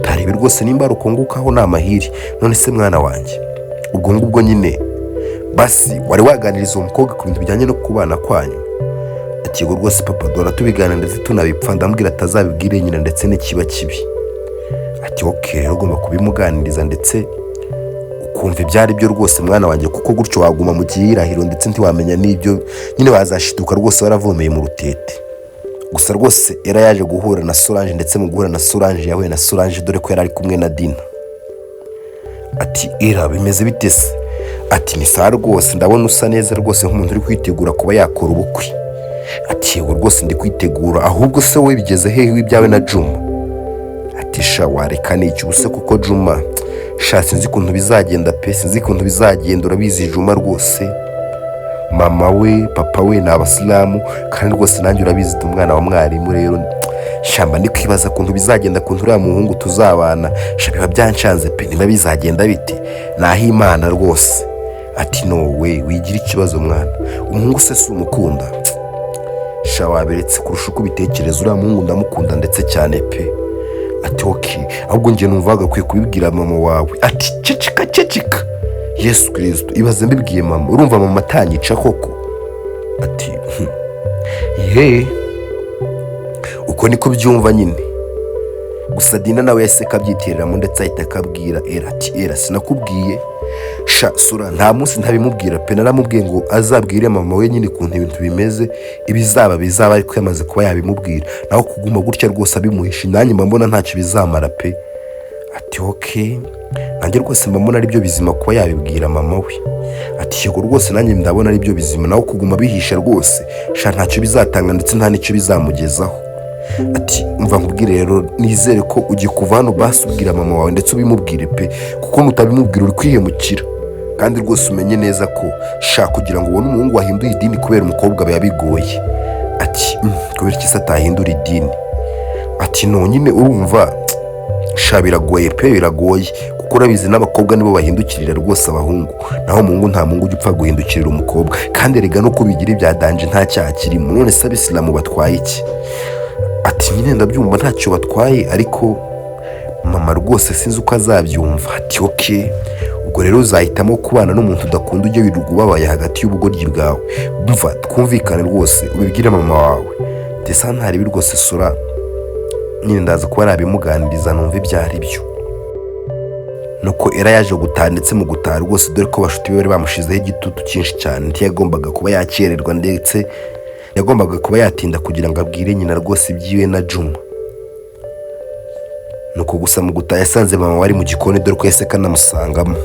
tarebe rwose nimba ari uko nguko ni amahiri. None se mwana wanjye, ubwo ngubwo nyine basi wari waganiriza uwo mukobwa ku bintu bijyanye no kubana kwanyu?" Ati: "Yego rwose papa, dore tubiganira ndetse tunabipfa, ndamubwira atazabibwire nyina ndetse n'ikiba kibi." Ati: "Ok, rero ugomba kubimuganiriza ndetse ukumva ibyo ari byo rwose mwana wanjye, kuko gutyo waguma mu gihirahiro ndetse ntiwamenya n'ibyo nyine, wazashituka rwose waravomeye mu rutete." Gusa rwose yari yaje guhura na Solange, ndetse mu guhura na Solange, yahuye na Solange dore ko yari ari kumwe na Dina. Ati: "Era, bimeze bite se?" Ati: "Ni sawa rwose, ndabona usa neza rwose nk'umuntu uri kwitegura kuba yakora ubukwe." Ati: "Yego rwose, ndi kwitegura. Ahubwo se wowe bigeze hehe ibyawe na Juma?" Ati sha, wareka n'iki ubuse kuko Juma sha sinzi ukuntu bizagenda pe, sinzi ukuntu bizagenda. Urabizi Juma rwose, mama we, papa we ni abasilamu, kandi rwose nanjye urabizi ndi umwana wa mwarimu. Rero shamba ndi kwibaza ukuntu bizagenda, ukuntu uriya muhungu tuzabana. Sha biba byanshanze pe, niba bizagenda bite naho Imana rwose. Ati no we, wigira ikibazo mwana, umuhungu se si umukunda? Sha waberetse kurusha uko ubitekereza, uriya muhungu ndamukunda ndetse cyane pe. Ati okay, ahubwo njye numva wagakwiye kubibwira mama wawe. Ati ceceka ceceka, Yesu Kirisito, ibaze mbibwiye mama, urumva mama atanyica koko? Ati ye, uko niko byumva nyine. Gusa Dina nawe yahise akabyitereramo ndetse ahita akabwira Era ati Era, sinakubwiye sha sura, nta munsi ntabimubwira pe, naramubwiye ngo azabwire mama we nyine ukuntu ibintu bimeze, ibizaba bizaba, ariko yamaze kuba yabimubwira, naho kuguma gutya rwose abimuhisha nanjye mba mbona ntacyo bizamara pe. Ati okay, nanjye rwose mba mbona aribyo bizima kuba yabibwira mama we. Ati yego rwose, nanjye ndabona aribyo bizima, naho kuguma bihisha rwose sha ntacyo bizatanga ndetse nta n'icyo bizamugezaho. Ati umva nkubwire rero, nizere ko ugiye kuva hano basi ubwira mama wawe ndetse ubimubwire pe, kuko nutabimubwira uri kwihemukira. Kandi rwose umenye neza ko sha kugira ngo ubone umuhungu wahinduye idini kubera umukobwa biba bigoye. Ati kubera iki se atahindura idini? Ati no nyine urumva sha biragoye pe, biragoye kuko urabizi n'abakobwa nibo bahindukirira rwose abahungu, naho umuhungu nta muhungu ujya upfa guhindukirira umukobwa. Kandi erega no kubigira ibya danger nta cyaha kirimo, none se abisilamu batwaye iki? Ati nyine ndabyumva ntacyo batwaye, ariko mama rwose sinzi uko azabyumva. Ati okay, ubwo rero uzahitamo kubana n'umuntu udakunda, ujye wirirwa ubabaye hagati y'ubugoryi bwawe. Umva twumvikane rwose, ubibwire mama wawe ndetse ntaribi rwose sura nyine ndaza kuba nabimuganiriza numva ibyo ari byo. Nuko Era yaje gutaha, ndetse mu gutaha rwose dore ko bashuti be bari bamushizeho igitutu cyinshi cyane, ntiyagombaga kuba yakererwa ndetse yagombaga kuba yatinda kugira ngo abwire nyina rwose ibyiwe na Juma. Nuko gusa mu gutaha yasanze mama wari mu gikoni, dore ko yahise kanamusangamo.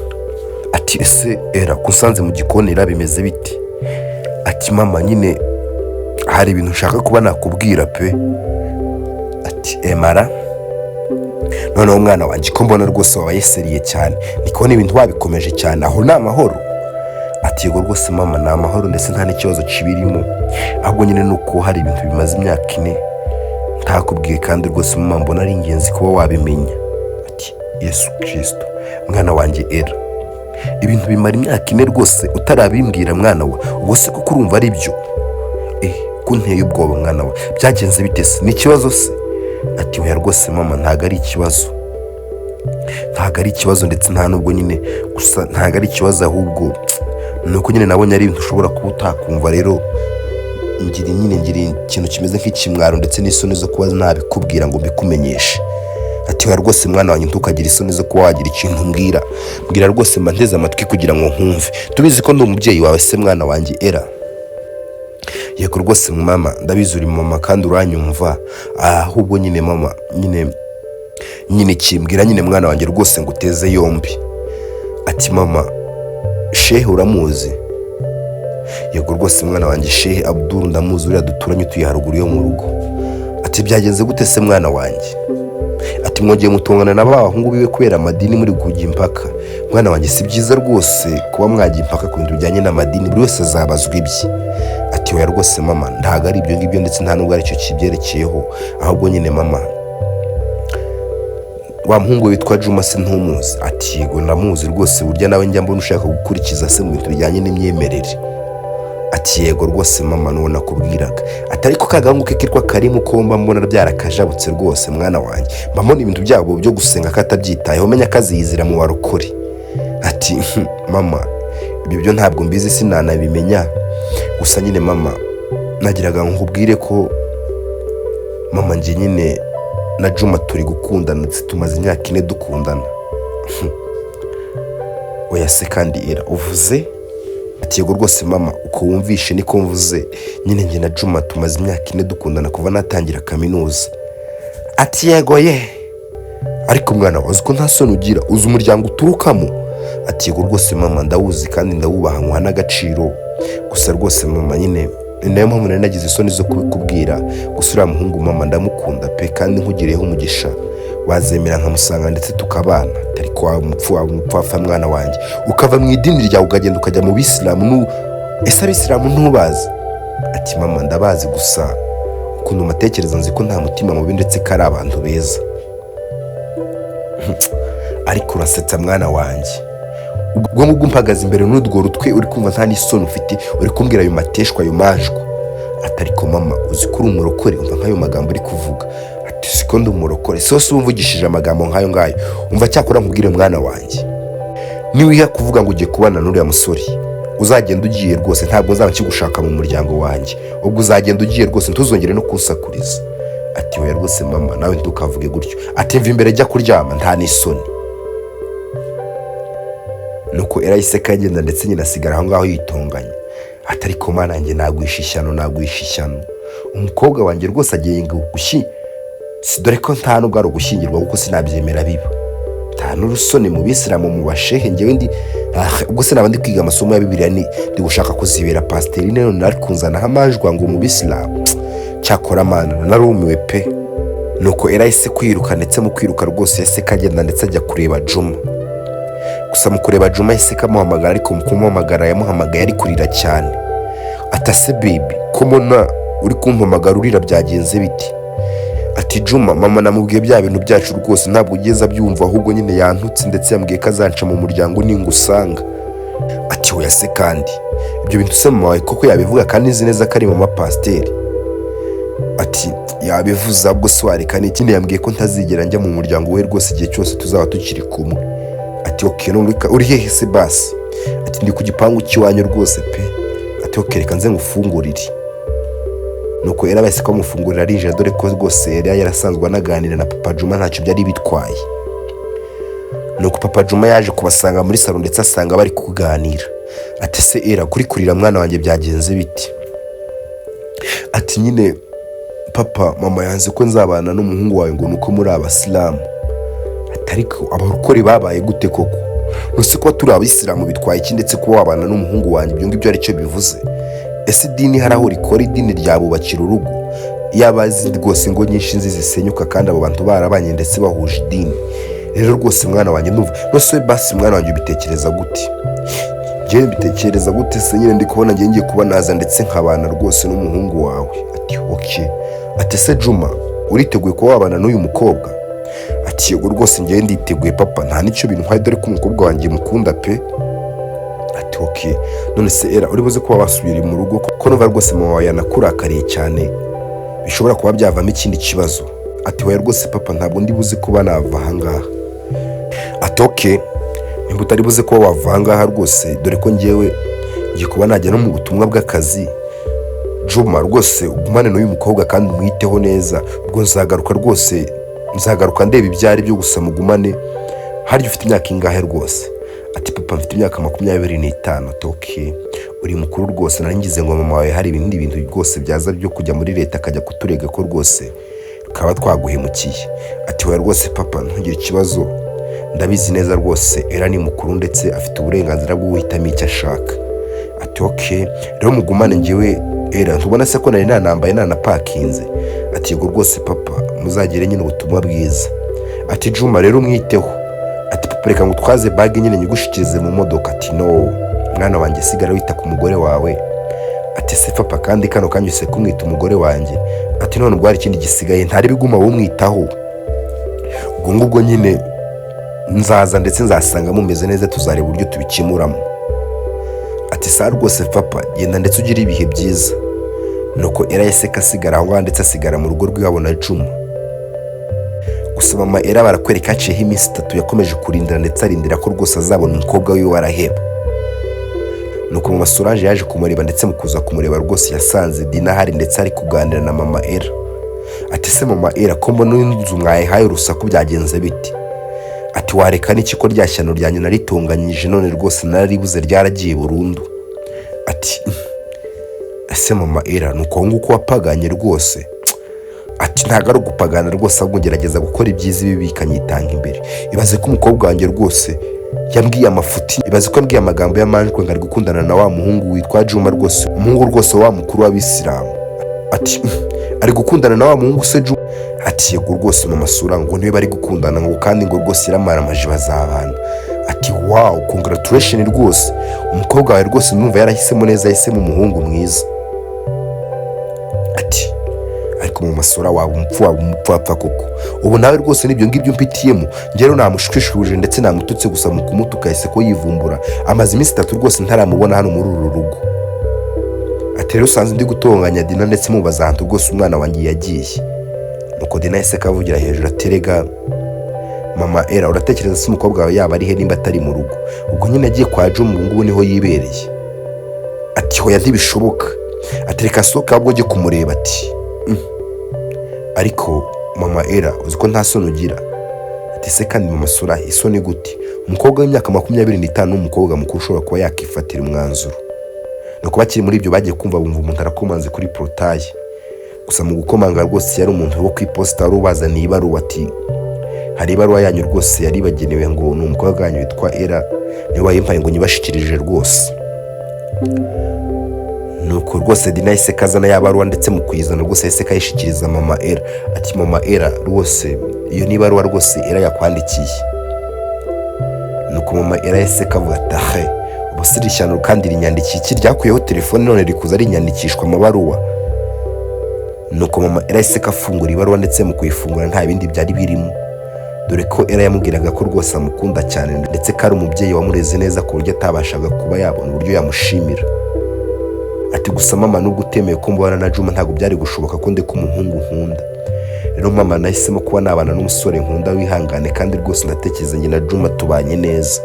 Ati ese Era, ko usanze mu gikoni Era bimeze biti? Ati mama nyine hari ibintu nshaka kuba nakubwira pe. Ati emara noneho mwana wanjye, ko mbona rwose wabaye sérieux cyane, ndi kubona ibintu wabikomeje cyane, aho ni amahoro? Ati yego rwose mama, ni amahoro ndetse nta n'ikibazo kibirimo, ahubwo nyine ni uko hari ibintu bimaze imyaka 4 ntakubwiye, kandi rwose mama mbona ari ingenzi kuba wabimenya. Ati Yesu Kirisito, mwana wanjye Era, ibintu bimara imyaka 4 rwose utarabimbwira mwana wa, ubwo se kuko urumva ari byo? Ko unteye ubwoba mwana wa, byagenze bite se, ni ikibazo se? Ati oya rwose mama, ntabwo ari ikibazo, ntabwo ari ikibazo, ndetse nta nubwo nyine gusa ntabwo ari ikibazo, ahubwo ni uko nyine nabonye ari ibintu ushobora kuba utakumva, rero ngira nyine ngira ikintu kimeze nk'ikimwaro ndetse n'isoni zo kuba nabikubwira ngo mbikumenyeshe. Ati oya rwose mwana wanjye, ntukagire isoni zo kuba wagira ikintu mbwira, mbwira rwose mba nteze amatwi kugira ngo nkumve, tubizi ko ndi umubyeyi wawe se mwana wanjye Era. Yego rwose mama, ndabizi uri mama kandi uranyumva, ahubwo nyine mama nyine nyine kimbwira nyine mwana wanjye rwose ngo uteze yombi. Ati mama, shehe uramuzi? Yego rwose mwana wanjye, shehe Abdul ndamuzi, uriya duturanye utuye haruguru yo mu rugo. Ati byagenze gute se mwana wanjye? Ati mwongeye mutongana na ba bahungu biwe kubera amadini muri kujya impaka. Mwana wanjye si byiza rwose kuba mwajya impaka ku bintu bijyanye n'amadini, buri wese azabazwa ibye. Ati oya rwose mama, ntabwo ari ibyo ngibyo ndetse nta nubwo aricyo kibyerekeyeho, ahubwo nyine mama, wa muhungu witwa Juma se ntumuzi? Ati yego ndamuzi rwose, burya nawe njya mbona ushaka gukurikiza se mu bintu bijyanye n'imyemerere. Ati yego rwose mama, nuwo nakubwiraga. Ati ariko kagahungu ke kitwa Karimu ko mba mbona byarakajabutse rwose mwana wanjye, mba mbona ibintu byabo byo gusenga katabyitayeho, menya kaziyizira mu barokore. Ati mama, ibyo byo ntabwo mbizi sinanabimenya, gusa nyine mama nagiraga nkubwire ko mama njye nyine na Juma turi gukundana ndetse tumaze imyaka 4 dukundana. Oya se kandi Era, uvuze? Ati yego rwose mama, uko wumvishe niko mvuze nyine, njye na Juma tumaze imyaka 4 dukundana kuva natangira kaminuza. Ati yego ye, ariko mwana wawe uzi ko nta soni ugira, uzi umuryango uturukamo? Ati yego rwose mama, ndawuzi kandi ndawubaha nkuha n'agaciro, gusa rwose mama nyine Ni nayo mpamvu nari nagize isoni zo kubikubwira. Gusa uriya muhungu mama ndamukunda pe, kandi nkugiriyeho umugisha wazemera nkamusanga ndetse tukabana. Ariko waba umupfu, waba umupfapfa mwana wanjye, ukava mu idini ryawe ukagenda ukajya mu bisilamu. Ese abisilamu ntubazi? Ati: "Mama, ndabazi, gusa ukuntu matekereza nzi ko nta mutima mubi ndetse ko ari abantu beza." "Ariko urasetsa mwana wanjye. Ubwo ngubwo mpagaze imbere n'urwo rutwe uri kumva, nta n'isoni ufite, uri kumbwira ayo mateshwa, ayo majwa?" Ati: "Ariko mama, uzi ko uri umurokore? Umva nk'ayo magambo uri kuvuga." Ati: "Siko ndi umurokore sose umvugishije amagambo nk'ayo ngayo?" "Umva cyakora nkubwire mwana wanjye, niwiha kuvuga ngo ugiye kubana n'uriya musore, uzagenda ugiye rwose. Ntabwo nzaba nkigushaka mu muryango wanjye. Ubwo uzagenda ugiye rwose, ntuzongere no kunsakuriza." Ati: "Oya rwose mama, nawe ntukavuge gutyo." Ati: "Mva imbere, jya kuryama, nta n'isoni." Nuko yarahise kagenda ndetse nyina asigara aho ngaho yitonganya. Ati: "Ariko mana njye, nagwisha ishyano, nagwisha ishyano. Umukobwa wanjye rwose agiye gushyi si, dore ko nta nubwo ari ugushyingirwa, kuko sinabyemera biba. Nta n'urusoni mu bisilamu, mu bashehe. Njyewe ndi ubwo se naba ndi kwiga amasomo ya Bibiliya, ni ndi gushaka kuzibera pasiteri, none nari kunzanaho amajwa ngo mu bisilamu? Cyakora mana, narumiwe pe." Nuko yarahise kwiruka, ndetse mu kwiruka rwose yahise kagenda ndetse ajya kureba Juma. Gusa mu kureba Juma yahise kamuhamagara, ariko mu kumuhamagara yamuhamagaye ari kurira cyane. Atase: "Baby, ko mbona uri kumpamagara urira, byagenze biti?" Ati: "Juma, mama namubwiye bya bintu byacu rwose, ntabwo ugeze abyumva, ahubwo nyine yantutse ndetse yambwiye ko azanca mu muryango ningusanga." Ati: "Oya se kandi, ibyo bintu se mama wawe koko yabivuga kandi nzi neza ko ari mama pasiteri?" Ati: "Yabivuze, ahubwo se wareka n'ikindi, yambwiye ko ntazigera njya mu muryango we rwose igihe cyose tuzaba tukiri kumwe." Ati: "Okay, none uri hehe se basi?" Ati: "Ndi ku gipangu cy'iwanyu rwose pe." Ati: "Okay, reka nze ngufungurire." Nuko yari abahise kamufungurira, arinjira, dore ko rwose yari yarasanzwe anaganira na papa Juma, ntacyo byari bitwaye. Nuko papa Juma yaje kubasanga muri salo ndetse asanga bari kuganira. Ati: "Se era kuri kurira mwana wanjye, byagenze biti?" Ati: "Nyine papa, mama yanze ko nzabana n'umuhungu wawe ngo nuko muri abasilamu." Ati: "Ariko abarokore babaye gute koko? Ntuse kuba turi abisilamu bitwaye iki, ndetse kuba wabana n'umuhungu wanjye ibyo ngibyo aricyo bivuze? Ese idini hari aho rikora? Idini ryabubakira urugo? Yaba azi rwose ingo nyinshi nzi zisenyuka kandi abo bantu barabanye ndetse bahuje idini. Rero rwose mwana wanjye, ndumva nose basi mwana wanjye, ubitekereza gute?" "Njyewe mbitekereza gute se? Nyine ndi kubona ngiye kuba naza ndetse nkabana rwose n'umuhungu wawe." Ati: "Okay." Ati: "Se Juma, uriteguye kuba wabana n'uyu mukobwa?" Ati: "Yego rwose, ngewe nditeguye papa, nta n'icyo bintwaye, dore ko umukobwa wanjye mukunda pe." Ati: "Okay, none se era uri buze kuba wasubira mu rugo, ko numva rwose mama wawe yanakurakariye cyane, bishobora kuba byavamo ikindi kibazo?" Ati: "Oya rwose papa, ntabwo ndi buze kuba nava ahangaha." Ati: "Okay, nimba utari buze kuba wava ahangaha rwose, dore ko ngewe ngiye kuba najya no mu butumwa bw'akazi, Juma rwose ugumane n'uyu mukobwa kandi umwiteho neza. Ubwo nzagaruka rwose, nzagaruka ndeba ibyo ari byo, gusa mugumane. Harya ufite imyaka ingahe rwose?" Ati: "Papa, mfite imyaka 25." Ati: "Okay, uri mukuru rwose. Nari ngize ngo mama wawe hari ibindi bintu rwose byaza byo kujya muri leta, akajya kuturega ko rwose tukaba twaguhemukiye." Ati: "Oya rwose papa, ntugire ikibazo, ndabizi neza rwose era ni mukuru ndetse afite uburenganzira bwo guhitamo icyo ashaka." Ati: "Okay, rero mugumane. Ngewe era ntubona se ko nari nanambaye, nanapakinze?" Ati: "Yego rwose papa, muzagire nyine ubutumwa bwiza." Ati: "Juma rero umwiteho." Ati: "Papa, reka ngo utwaze bag nyine nyigushikirize mu modoka." Ati: "No mwana wanjye, sigara wita ku mugore wawe." Ati: "Se papa, kandi kano kanya use kumwita umugore wanjye?" Ati: "None ubwo hari ikindi gisigaye? Ntari biguma wumwitaho. Ubwo ngubwo nyine nzaza ndetse nzasanga mumeze neza, tuzareba uburyo tubikemuramo." Ati: "Sa rwose papa, genda ndetse ugire ibihe byiza." Nuko era yaseka asigara aho ngaho ndetse asigara mu rugo rw'iwabo na Juma. Gusa mama era barakwereka haciyeho iminsi 3, yakomeje kurindira ndetse arindira ko rwose azabona umukobwa wiwe, araheba. Nuko mama Solange yaje kumureba, ndetse mu kuza kumureba rwose yasanze Dina ahari ndetse ari kuganira na mama Era. Ati: "Se mama Era, ko mbona inzu mwayihaye urusaku, byagenze biti?" Ati: "Wareka n'iki, ko rya shyano ryanjye naritunganyije, none rwose nararibuze, ryaragiye burundu." Ati: "Ese mama Era, ni uko nguko wapaganye rwose?" Ati: "Ntabwo ari ugupagana rwose, ahubwo ngerageza gukora ibyiza, ibi bikanyitanga imbere. Ibaze ko umukobwa wanjye rwose Yambwiye amafuti, ibaze ko yambwiye amagambo y'amanjwe ngo ari gukundana na wa muhungu witwa Juma rwose, umuhungu rwose wa mukuru w'abisilamu." Ati: "Ari gukundana na wa muhungu se Juma?" Ati: "Yego rwose mama Sura, ngo niwe bari gukundana, ngo kandi ngo rwose yaramaramaje bazabana." Ati: "Wow, congratulation rwose, umukobwa wawe rwose ndumva yarahisemo neza, yahisemo umuhungu mwiza." Ati: "Ariko mu masura waba umupfu, waba umupfapfa koko. Ubu nawe rwose n'ibyo ngibyo mpitiyemo. Njye rero namushwishwuje ndetse namututse, gusa mu kumutuka yahise ko yivumbura. Amaze iminsi 3 rwose ntaramubona hano muri uru rugo." Ati: "Rero usanze ndi gutonganya Dina ndetse mubaza ahantu rwose umwana wanjye yagiye." Nuko Dina yahise kavugira hejuru ati: "Erega mama Era, uratekereza se umukobwa wawe yaba ari he nimba atari mu rugo? Ubwo nyine agiye kwa Juma, ubu ngubu niho yibereye." Ati: "Hoya, ntibishoboka." Ati: "Reka asohoke ahubwo ujye kumureba." Ati: "Ariko mama Era, uzi ko nta soni ugira?" Ati: "Se kandi mama Sura, isoni gute? Umukobwa w'imyaka 25 n'umukobwa mukuru ushobora kuba yakifatira umwanzuro." Nuko bakiri muri ibyo, bagiye kumva bumva umuntu arakomanze kuri portail. Gusa mu gukomanga rwose yari umuntu wo ku iposita wari ubazaniye ibaruwa. Ati: "Hari ibaruwa yanyu rwose yari ibagenewe, ngo ni umukobwa wanyu witwa Era niwe wayimpaye ngo nyibashikirije rwose." Nuko rwose Dina yahise kazana ya baruwa, ndetse mu kuyizana rwose yahise kayishikiriza mama Era. Ati: "Mama Era, rwose iyo ni ibaruwa rwose Era yakwandikiye." Nuko mama Era yahise kavuga ati: "Ahe, ubu si ishyano kandi rinyandikiye iki? Ryakuyeho telefone none rikuza rinyandikishwa amabaruwa." Nuko mama Era yahise kafungura ibaruwa, ndetse mu kuyifungura nta bindi byari birimo, dore ko Era yamubwiraga ko rwose amukunda cyane, ndetse ko ari umubyeyi wamureze neza ku buryo atabashaga kuba yabona uburyo yamushimira. Ati: "Gusa mama, nubwo utemeye ko mbana na Juma, ntabwo byari gushoboka ko ndeka umuhungu nkunda. Rero mama, nahisemo kuba nabana n'umusore nkunda, wihangane. Kandi rwose ndatekereza njye na Juma tubanye neza.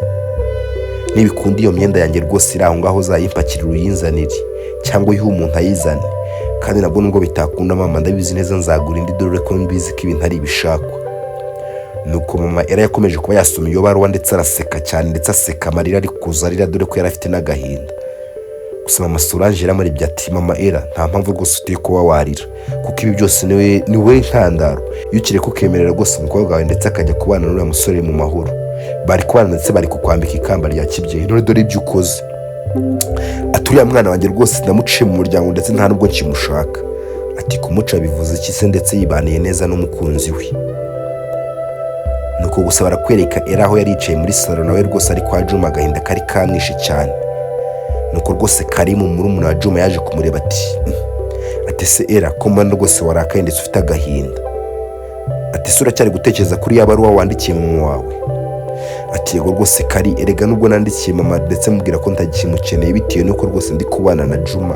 Nibikunda iyo myenda yanjye rwose iri aho ngaho uzayimpakirira uyinzanire, cyangwa uyihe umuntu ayizane. Kandi nabwo nubwo bitakunda mama, ndabizi neza nzagura indi, dore ko mbizi ko ibintu ari ibishakwa." Nuko mama Era yakomeje kuba yasoma iyo baruwa, ndetse araseka cyane, ndetse aseka amarira ari kuza arira, dore ko yari afite n'agahinda. Gusa mama Solange yaramurebye ati: "Mama Era, nta mpamvu rwose ugiye kuba warira, kuko ibi byose niwe ntandaro. Iyo ukireka ukemerera rwose umukobwa wawe ndetse akajya kubana n'uriya musore mu mahoro, bari kubana ndetse bari kukwambika ikamba rya kibyeyi. None dore ibyo ukoze." Ati: "Uriya mwana wanjye rwose ndamuciye mu muryango, ndetse nta nubwo nkimushaka." Ati: "Kumuca bivuze iki se, ndetse yibaniye neza n'umukunzi we?" Nuko gusa barakwereka Era aho yari yicaye muri salo, nawe rwose ari kwa Juma, agahinda kari kamwishe cyane. Nuko rwose Karimu murumuna wa Juma yaje kumureba ati: "Ese Era, ko mbona rwose warakaye ndetse ufite agahinda?" Ati: "Ese uracyari gutekereza kuri ya baruwa wandikiye mama wawe?" Ati: "Yego rwose Kari, erega nubwo nandikiye mama ndetse mubwira ko ntakimukeneye bitewe n'uko rwose ndi kubana na Juma,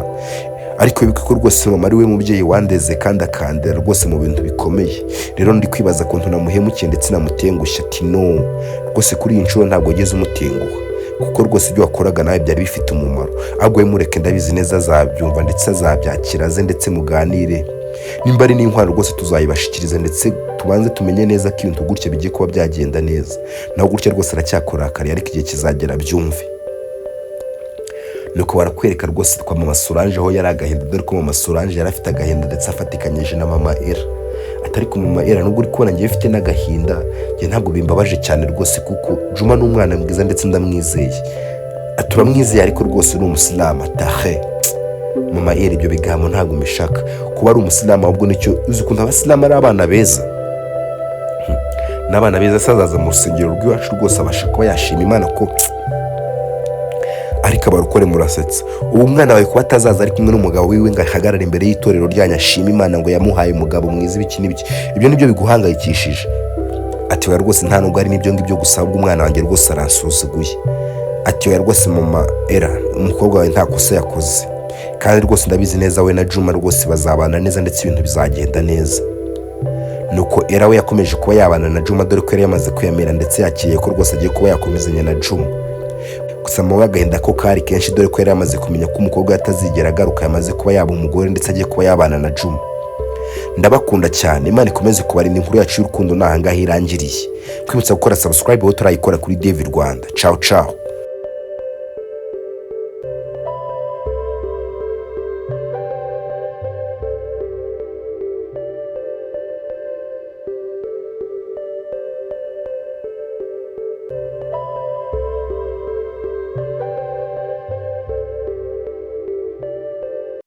ariko wibuke ko rwose mama ari we mubyeyi wandeze kandi akandera rwose mu bintu bikomeye. Rero ndi kwibaza ukuntu namuhemukiye ndetse namutengushye." Ati: "No rwose, kuri iyi nshuro ntabwo wigeze umutenguha, kuko rwose ibyo wakoraga nawe byari bifite umumaro. Ahubwo we mureke, ndabizi neza azabyumva ndetse azabyakira, aze ndetse muganire. Nimba ari n'inkwano rwose tuzayibashikiriza, ndetse tubanze tumenye neza ko ibintu gutya bigiye kuba byagenda neza. Naho gutya rwose aracyakurakariye, ariko igihe kizagera byumve." Nuko barakwereka rwose kwa mama Solange aho yari agahinda, dore ko mama Solange yari afite agahinda ndetse afatikanyije na mama Era. Atari ku mama Era, nubwo uri kubona ngewe mfite n'agahinda, njye ntabwo bimbabaje cyane rwose, kuko Juma ni umwana mwiza ndetse ndamwizeye. Ati: "Uramwizeye, ariko rwose ni umusilamu." Atahe mama Era, ibyo bigambo ntabwo mbishaka. Kuba ari umusilamu ahubwo nicyo uzi ukuntu abasilamu ari abana beza, n'abana beza. Se azaza mu rusengero rw'iwacu rwose abasha kuba yashima Imana ko? Ariko abarokore murasetsa. Ubu umwana wawe kuba atazaza ari kumwe n'umugabo wiwe ngo ahagarare imbere y'itorero ryanyu ashima Imana ngo yamuhaye umugabo mwiza, ibiki n'ibiki, ibyo nibyo biguhangayikishije?" Ati: "Oya rwose, nta nubwo ari n'ibyo ngibyo gusa, ahubwo umwana wanjye rwose aransuzuguye." Ati: "Oya rwose mama Era, umukobwa wawe nta kosa yakoze, kandi rwose ndabizi neza we na Juma rwose bazabana neza ndetse ibintu bizagenda neza." Nuko Era we yakomeje kuba yabana na Juma, dore ko yari yamaze kwiyamira ndetse yakiriye ko rwose agiye kuba yakomezanya na Juma. Gusa mama we agahinda ko kari kenshi, dore ko yari yamaze kumenya ko umukobwa we atazigera agaruka, yamaze kuba yaba umugore ndetse agiye kuba yabana na Juma. Ndabakunda cyane, Imana ikomeze kubarinda. Inkuru yacu y'urukundo ni ahangaha irangiriye. Kwibutsa gukora subscribe aho turayikora kuri David Rwanda. Ciao ciao.